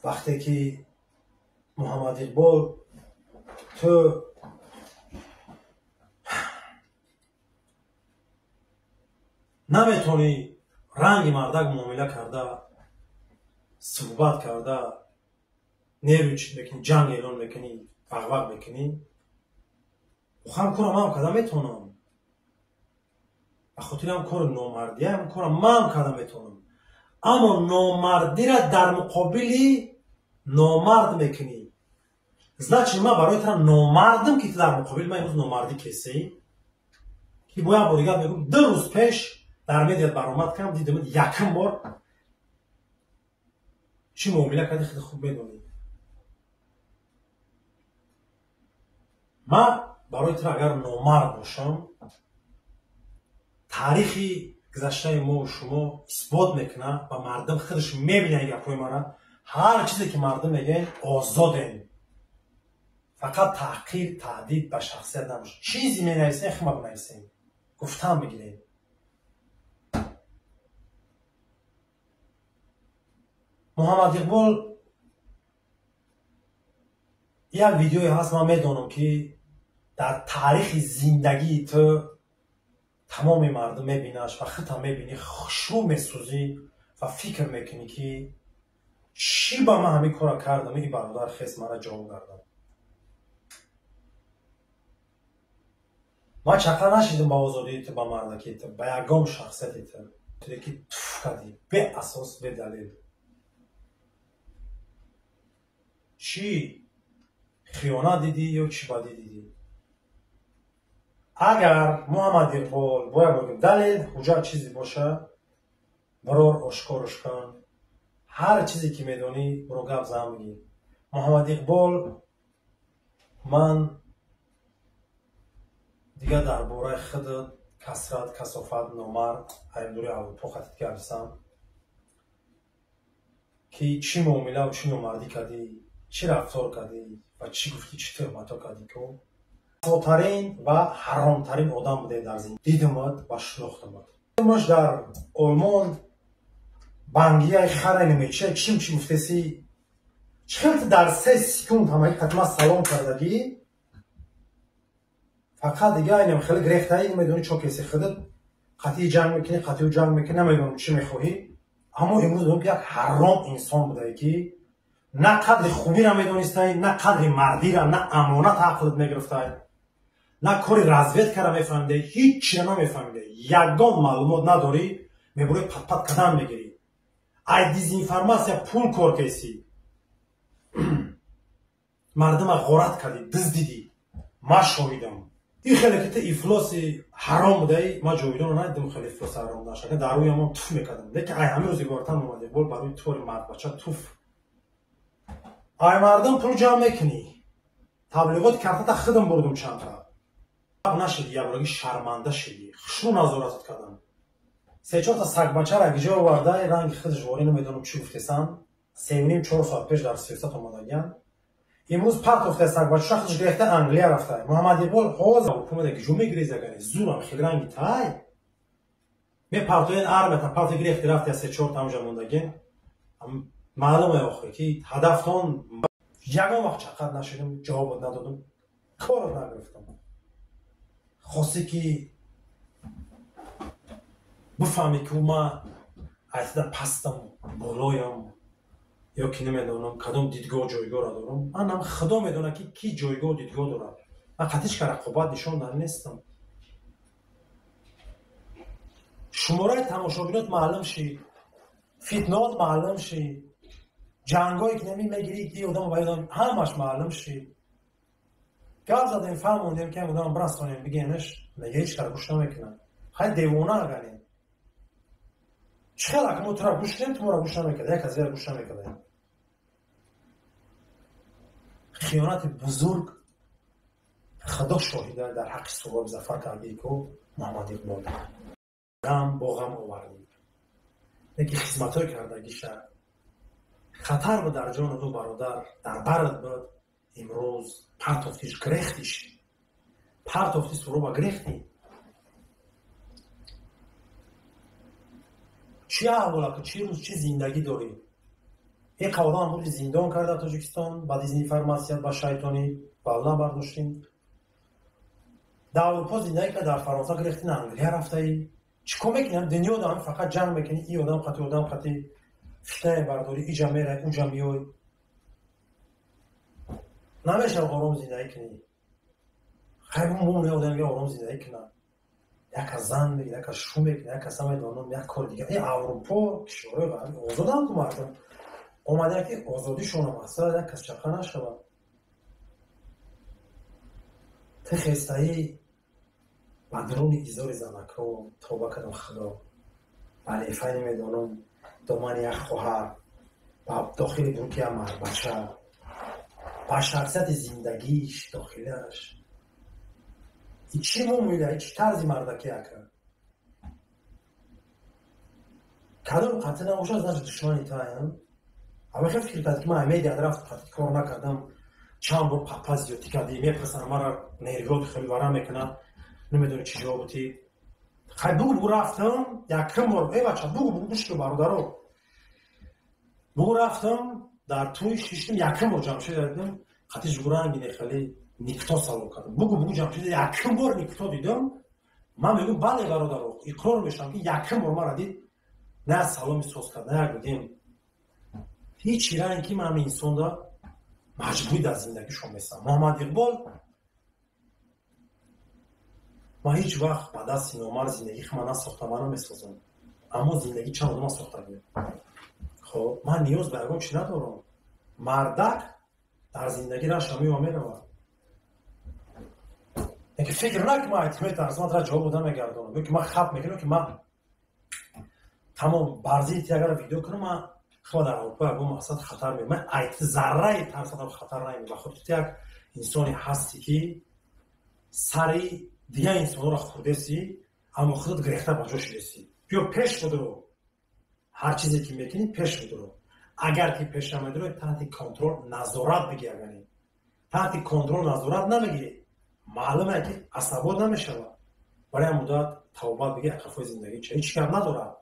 Вақте ки Муҳаммад Иқбол ту наметавонӣ ранги мардак муомила карда, суҳбат карда, нервичит мекунӣ, ҷанг эълон мекунӣ, вағвағ мекунӣ, охам кора ман карда метавонам. Ба хотири ҳам кори номардиам кора ман карда метавонам. Аммо номардира дар муқобили номард мекунӣ. Значит, ман барои тара номардам, ки ту дар муқобили ман имрӯз номардӣ кесӣ. Ки бо як бор дигар мегӯм, 2 рӯз пеш дар медиа баромад кардам, дидам якум бор чӣ муомила кардӣ, хеле хуб медонӣ. Ман барои тара агар номард бошам, таърихи гузаштаи мо шумо исбот мекунад ва мардум худаш мебинад гапҳои мара. Ҳар чизе ки мардум мегӯянд, озодем. Фақат таҳқир, таҳдид ба шахсият набошад. Чизе менависем, хима бинависем, гуфтан бигирем. Муҳаммад Иқбол як видеое ҳаст, ман медонам, ки дар таърихи зиндагии ту тамоми мардум мебинаш ва худам мебинӣ, хушрӯ месӯзӣ ва фикр мекунӣ, ки чӣ ба ман ҳамин кора кардам, ин бародар хес мара ҷавоб гардам. Ман чақа нашидам ба озодии ту, ба мардакии ту, ба ягон шахсияти ту, ки туф кардӣ беасос, бедалил. Чӣ хиёнат дидӣ ё чӣ бадӣ дидӣ? Агар Муҳаммад Иқбол бояд бигӯем далел, ҳуҷҷат чизе боша, барор ошкорш кун. Ҳар чизе ки медонӣ, биро гап зан бигӣ. Муҳаммад Иқбол, ман дигар дар бораи худат касрат, касофат, номард, аймдури Аврупо хатид гапзам, ки чӣ муомилаву чӣ номардӣ кардӣ, чӣ рафтор кардӣ ва чӣ гуфтӣ, чӣ туҳматҳо кардӣ, ку сотарин ва ҳаромтарин одам буде дар зиндагӣ. Дидимат ва шинохтамат. Дидимаш дар Олмон бангияи хара намеча, чим чӣ гуфтеси, чӣ хел ту дар 3 секунд ҳамаи қатма салом кардагӣ, фақат дига инам хеле грехтаи, намедонӣ чо кеси худат, қатъи ҷанг мекунӣ, қатъи ҷанг мекунӣ, намедонам чӣ мехоҳӣ. Аммо имрӯз дидам, ки як ҳаром инсон будае, ки на қадри хубиро медонистай, на қадри мардиро, на амонат ақлат мегирифтай, на кори разведкаро мефаҳмидай, ҳеҷ чиро намефаҳмидай, ягон маълумот надорӣ, мебурӣ патпат қадам мегирӣ. Ай дезинформатсия пул кор кесӣ, мардума ғорат кардӣ, дуздидӣ. Ман шоҳидам. Ин хеле ки ту ифлоси ҳаром будаӣ, ман ҷовидонро надидам хеле ифлоси ҳаром наша. Дар рӯи ҳамон туф мекардам. Лекин ай ҳамин рӯз иборатан Муҳаммад Иқбол барои тори мардбача туф. Ай мардум пул ҷамъ мекунӣ. Таблиғоти картата худам бурдум чанд та. Нашидӣ, ябораги шарманда шидӣ. Хушрӯ назоратат кардам. 3-4 та сагбачаро гиҷа оварда, ранги худаш ворӣ намедонам чӣ гуфтесам. 3,5-4 соат пеш дар сиёсат омадагиям. Имрӯз партофта сагбачаша худаш гирифта Англия рафта. Муҳаммад Иқбол ҳозир ҳукумата гиҷо мегиреза гани зурам хеле ранги тай. Мепартоен армията, парти гирифти рафта 3-4 та ҳамҷа мондагин. Маълум е охир ки ҳадафтон ягон вақт чаққат нашудам, ҷавобот надодам, корот нагирифтам. Хости ки бифаҳмӣ, ки ман айтида пастам, болоям, ё ки намедонам кадом дидгоҳ ҷойгоҳро дорам. Манам худо медонад, ки ки ҷойгоҳ дидгоҳ дорад. Ман қатишка рақобат нишон дар нестам. Шумораи тамошобинот маълум шид, фитнаот маълум шид, ҷангҳое ки нами мегирӣ, ки одам ба одам, ҳамаш маълум шид. Гап задем, фаҳмондем, ки одам бирасонем, бигемеш, мега ҳеҷ кара гӯш намекунад. Хай девона аганем. Чӣ хел ак мо тура гӯш кунем, ту моро гӯш намекарда, як аз дигар гӯш намекардаем. Хиёнати бузург худо шоҳида дар ҳаққи Суҳроб Зафар кардӣ, ку Муҳаммад Иқбол. Ғам бо ғам овардӣ. Лекин хизматҳои кардагиша хатар буд дар ҷони ду бародар, дар барат буд. Имрӯз партофтиш, гирехтиш. Партофти Суҳроба гирехтӣ. Чӣ аҳвола, чӣ рӯз, чӣ зиндагӣ дорӣ? Ин қавлам буди зиндон карда Тоҷикистон, ба дезинформатсия, ба шайтонӣ вална бардоштем. Дар Аврупо зиндагӣ кард, дар Фаронса гирифтин, Англия рафтаӣ. Чӣ кор мекунӣ? Дунё дам фақат ҷанг мекунӣ, и одам қати одам қати фитнае бардорӣ, иҷа мерай, уҷа миёй. Намешава ором зиндагӣ кунӣ. Хайр, мумре одам ором зиндагӣ кунад. Яка зан мегирад, яка шу мекунад, яка намедонам, як кори дигар. Ин Аврупо кишварҳои ғарбӣ озоданд ку мардум. Омада ки озодишонам аста, як кас чақа нашавад. Ту хестаӣ ба дуруни изори занакҳо, тавба кардам Худо. Валифа намедонам, домани як хоҳар, ба дохили бурки як мардбача, ба шахсияти зиндагиш дохилаш. И чӣ мумила, и чӣ тарзи мардаки ака? Кадом қатъи набошад, значит душмани таям. Ама хел фикр кард, ки ман медиа рафт, қатъи кор накардам, чанд бор папа зиёдтӣ кардӣ, мепурсанд мара, нервиёт хеле вара мекунад, намедонӣ чӣ ҷавоб бутӣ. Хай бугу бугу рафтам, якум бор, эй бача, бугу бугу гӯш кун бародаро. Бугу рафтам, дар тӯй шиштам, якум бор Ҷамшед дидам, қатъи жугуранги нехеле никто салом кардам. Бугу бугу Ҷамшед якум бор никто дидам. Ман мегӯям бале бародаро, иқрор мешавам ки якум бор мара дид, на саломи соз кард, на як бигем. Ҳеҷ ранг ки ман ҳамин инсонда маҷбурӣ дар зиндагишон месам. Муҳаммад Иқбол, ман ҳеҷ вақт ба дасти номард зиндагӣ худма насохтам ва намесозам. Аммо зиндагӣ чанд одама сохтагӣ. Хоб, ман ниёз ба ягон чиз надорам. Мардак дар зиндагӣ раша мева меравад. Яке фикр накун, ман айтим метарсам, ман тра ҷавоб дода мегардонам. Ё ки ман хап мекунам, ки ман тамом барзии ти агар видео кунам, ман худо дар Аврупо ягон мақсад хатар меёбам. Ман айти зарраи тарсадам хатар намеёбам. Ба хотир ту як инсоне ҳасти ки сари дигар инсонҳоро хӯрдесӣ, аммо худат гирехта ба ҷо шудесӣ. Биё пеш будро. Ҳар чизе ки мекунӣ пеш будро. Агар ки пеш намедурӣ, таҳти контрол назорат бигир, агани. Таҳти контрол назорат намегирӣ, маълум е ки асабот намешавад. Барои ҳам муддат тавбат бигир, ақафои зиндагӣ ча. Ҳеҷ гап надорад.